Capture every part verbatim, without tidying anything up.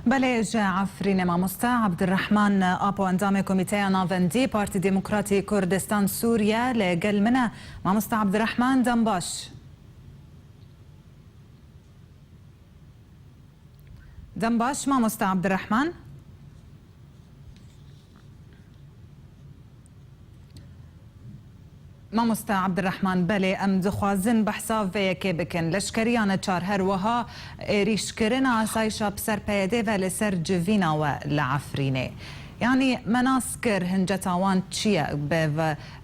Belê, ji Efrînê mamoste Abdurrahman Apo, endamê Komîteya Navendî Partî Demokratî Kurdistan Sûriye, li gel min e. Mamoste Abdurrahman, dem baş. Dem baş, mamoste Abdurrahman. Mamoste Abdurrahman, belê, em dixwazin behsa vê yekê bikin. Leşkeriyane çar, her wiha êrîşkirina asayişa bi ser P Y D ve li ser civîna we li Efrînê. Yanî me nas kir hinceta wan çi ye bi,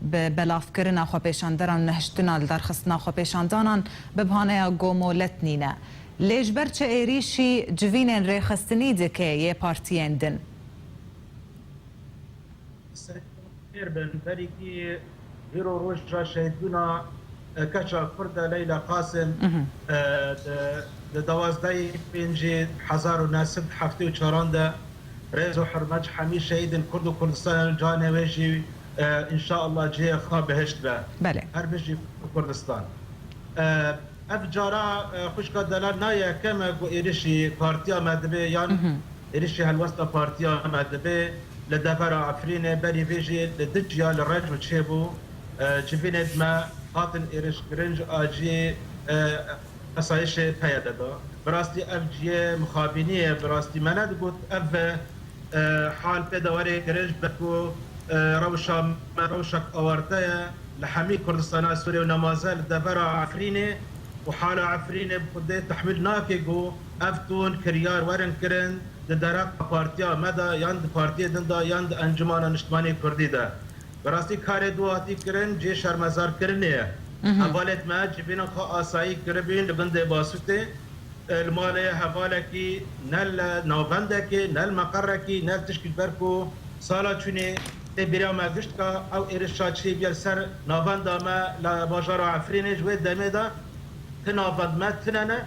bi belavkirina xwepêşanderan û nehiştina li darxistina xwepêşandanan bi bahaneya ku molet nîne. Lê ji ber çi êrîşî civînên rêxistinî dike yê partiyên din? Xêr bin, berîkî îro roja şehîdbûna, e, keça Kurd e Leyla Qasim, e, di, di dewazdehê pêncî hezar û neh sed heftê û çaran de rêz û hurmet ji hemî şehîdên Kurd û Kurdistanê, canê wê jî, e, înşaallah cihê xwe behişt be. Belê. Her bijî Kurd û Kurdistan. E, ev cara, e, xwişka delal na yekem e ku êrişî partiya me dibe yan êrişî helwesta partiya me dibe li devera Efrînê, berî vê jî li Dicya li Reco çêbû. E, civînên me hatin êrişkirin ji alî, e, asayişê P Y D de. Bi rastî ev cihê mixabînî ye, bi rastî me nedigot ev e, hal pê de were kirin, ji ber ku, e, rewşa me rewşek awarte ye li hemî Kurdistana Sûriyê û nemaze li devera Efrînê û hala Efrînê bi xwedê tehmîl nake ku ev ton kiryar werin kirin di dereqa partiya me de yan di partiyê din de yan di Encumana Niştimanî Kurdî de. Bi rastî karê dû hatî kirin cihê şermezarkirinê ye. Hevalêt me civînên xwe asayî kiribîn li gundê Basûtê. E, li malê hevalekî ne li navendekê, ne li meqerekî, ne li tişkî, ji ber ku sala çûnê tê bîra me gişt ka ew êrişa çêbûye li ser navenda me li bajara Efrînê ji wê demê de ti navend me tune ne.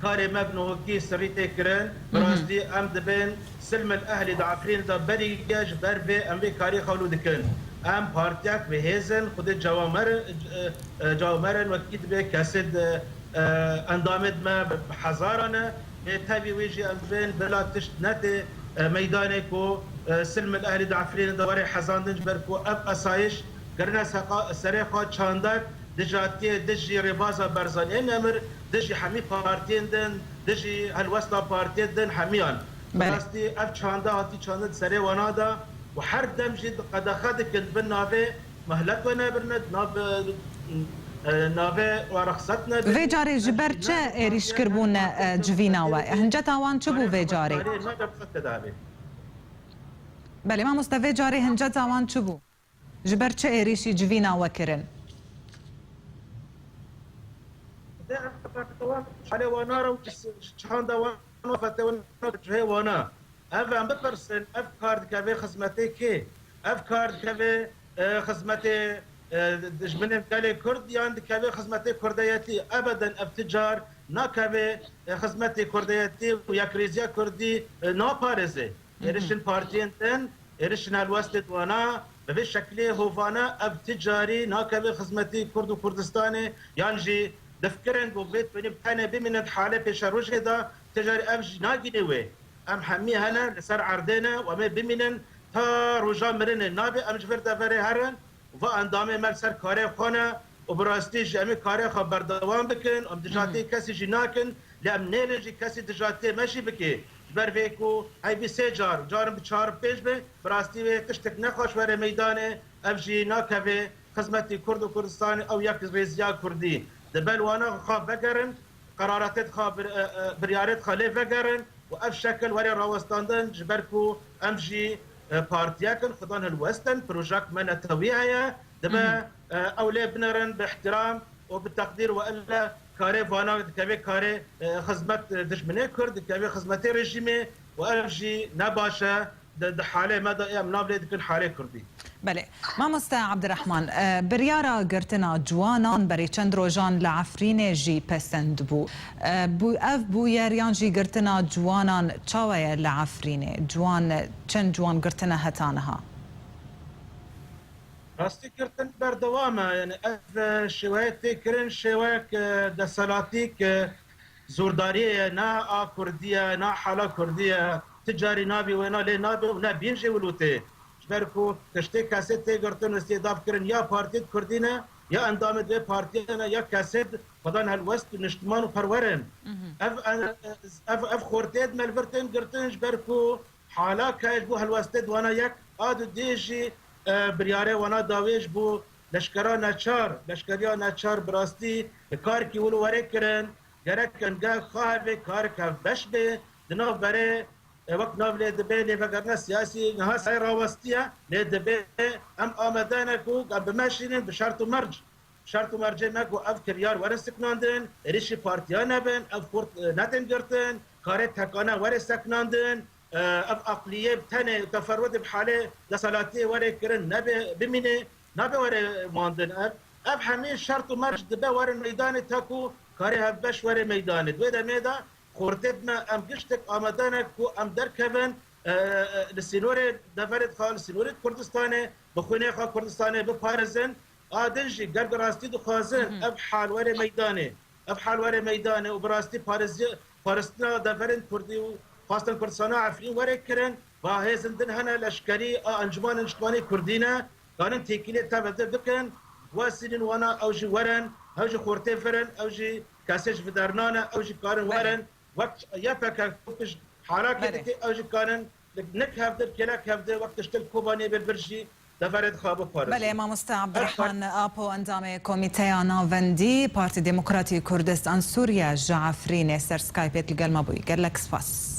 Karê me bi nokî sirrî tê kirin. Bi rastî em dibên Silmil Ehlî di Efrînê de berî ye, ji ber vê em vê karê xwe lû dikin. Em partiyek bi hêz in, xwedê cewamêr, e, e, cewamêr in, wekî dibê kesê di e, endamêt me bi, bi hezaran e. Lê tevî wê jî em bên bila tişt netê, e, meydanê ku, e, Silmil Ehlî di Efrînê de were hezandin, ji ber ku ev asayiş kirine seqa-, serê xwe çandek dijatiyê dijî rêbaza Barzaniyê nemir, dijî hemî partiyên din, dijî helwesta partiyên din hemiyan. Bi rastî ev çanda hatî çandin serê wana de û her dem jî di qedexe dikin bin navê Mehlet we nebirine, nav, e, navê we rexset nebin. Vê carê ji ber çi êrîşkir bûn, e, civîna we? Hinceta wan çi bû vê carê? Belê, mamoste, vê carê hinceta wan çi bû? Ji ber çi êrîşî civîna we kirin? Çanda wan, cihê wana. Ev em bipirsin, ev kar dikeve xizmetê kê? Ev kar dikeve, e, xizmetê, e, dijminên gelê Kurd yan dikeve xizmetê Kurdeyetî? Ebeden ev ti car nakeve, e, xizmetê Kurdeyetî û yekrêziya Kurdî, e, naparêze. Êrişin partiyên din, êrişin helwestê di wana, bi vê şekilê hovane ev ti carî nakeve xizmetî Kurd û Kurdistanê, yan jî difikirin ku vê twenî bi tenê bimînin di halê pêşerojê de, ti carî ev jî nagîne wê. Em hemî hene li ser erdê ne û em ê bimînin ta roja mirinê. Nabe em ji vir deverê herin û va endamê me li ser karê xwe ne û bi rastî jî em ê karê xwe berdewam bikin. Em dijatiyê kesî jî nakin, lê em nêlin jî kesî dijatiyê me jî bike. Ji ber vê ku heyvî sê car, carin bi çar pênc be, bi rastî wê tiştek nexweş were meydanê, ev jî nakeve xizmetî Kurd û Kurdistanê ew yekrêziya Kurdî. Dibe li wana xwe vegerin, qeraratê xwe, bir-, e, e, biryarê xwe lê vegerin û ev şekil were rawestandin, ji ber ku em jî, e, partiyek in, xudan hilwest in, projek me netewî heye, dibe, e, ew lê binerin bi ihtiram û bi teqdîr û ille karê vana dikeve karê, e, xizmet, e, dijminê Kurd, dikeve xizmetê rejîmê û ev jî ne baş e. Di, di halê me de em nav lê dikin halê Kurdî. Belê. Mamoste Abdirehman, e, biryara girtina ciwanan berê çend rojan li Efrînê jî pesend bû. E, bû, ev bûyer yan jî girtina ciwanan çawa ye li Efrînê? Ciwan, çend ciwan girtine heta niha? Rastî girtin berdewam e. Yani ev, e, şêweyê tê kirin, şêweyek, e, desthilatî ke zordariyê ye, ne a Kurdî ye, ne hala Kurdî ye. Ti carî nabî wêna lê nabe û ne bîn jî wilo tê. Ji ber ku tiştê kesê tê girtin û îstîhdaf kirin ya partiyê di Kurdî ne, ya endamê di vê partiyê ne, ya kesê di xwedan helwest û niştiman û perwer in. Ev, ev, ev xortê di me li vir tên girtin ji ber ku hala ke ji bo helwestê di wana yek a du dê jî, e, biryarê wana dawê ji bo leşkera neçar, leşkeriya neçar bi rastî karkî wilo were kirin. Gerek in gel xahe vê karek hevbeş bê, di nav berê, e, wek nav lê dibê lêvegerina siyasî niha sayê rawestiye, lê dibê em amade ne ku em bimeşînin bi şert û merc. Şert û mercê me ku ev kiryar werin siknandin, êrîşî partiya nebin, ev xurt, e, nedin girtin, karê tekane were seknandin, e, ev aqliyê bi tenê teferrûdê bi halê deselatiyê were kirin nebe bimîne, nabe were mandin. Ev, ev hemî şert û merc dibe werin meydanê ta ku karê hevbeş were meydanê. Di wê demê de xortê di me em giştek amade ne ku em derkevin, e, e, li sînorê deverê xwe, li sînorê Kurdistanê, bi xwînê xwe Kurdistanê biparêzin. A din jî ger bi rastî dixwazin ev hal were meydanê, ev hal were meydanê û bi rastî parêziya, parastina deverên Kurdî û xwestin Kurdistana Efrîn were kirin, va hêzên din hene leşkerî a Encûmena Niştimanî Kurdî ne, karin têkilê tevde bikin, wesînin wana ew jî werin, ew jî xortê virin, ew jî kesê ji viderna ne, ew jî karin werin, wek Y P G ku ji harakê Belê. dike, ew jî karin li nik hevdir, kêlek hevdir, wek tiştil Kobanê bir bir jî deverê dixwe biparêzin. Belê, mamoste Ev Abdurrahman Apo, endamê Komîteya Navendî Partî Demokratî Kurdistan Sûriye ji Efrînê ser Skypeê li gel me bûyî. Gelek spas.